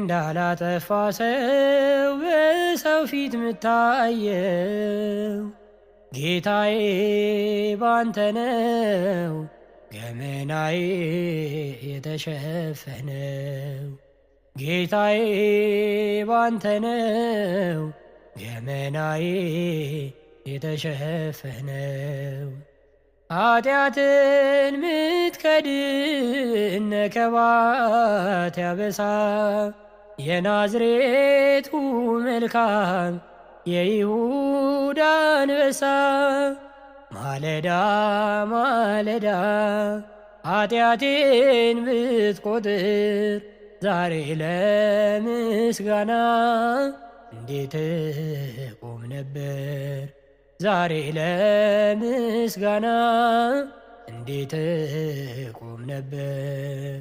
እንዳላጠፋ ሰው በሰው ፊት ምታየው ጌታዬ ባንተ ነው ገመናዬ የተሸፈነው። ጌታዬ ባንተ ነው ገመናዬ የተሸፈነው። ኃጢአትን ምትከድን ነከባት ያበሳ የናዝሬቱ መልካም የይሁዳ አንበሳ ማለዳ ማለዳ ኃጢአቴን ብትቆጥር ዛሬ ለምስጋና እንዴት ቆም ነበር? ዛሬ ለምስጋና እንዴት ቆም ነበር?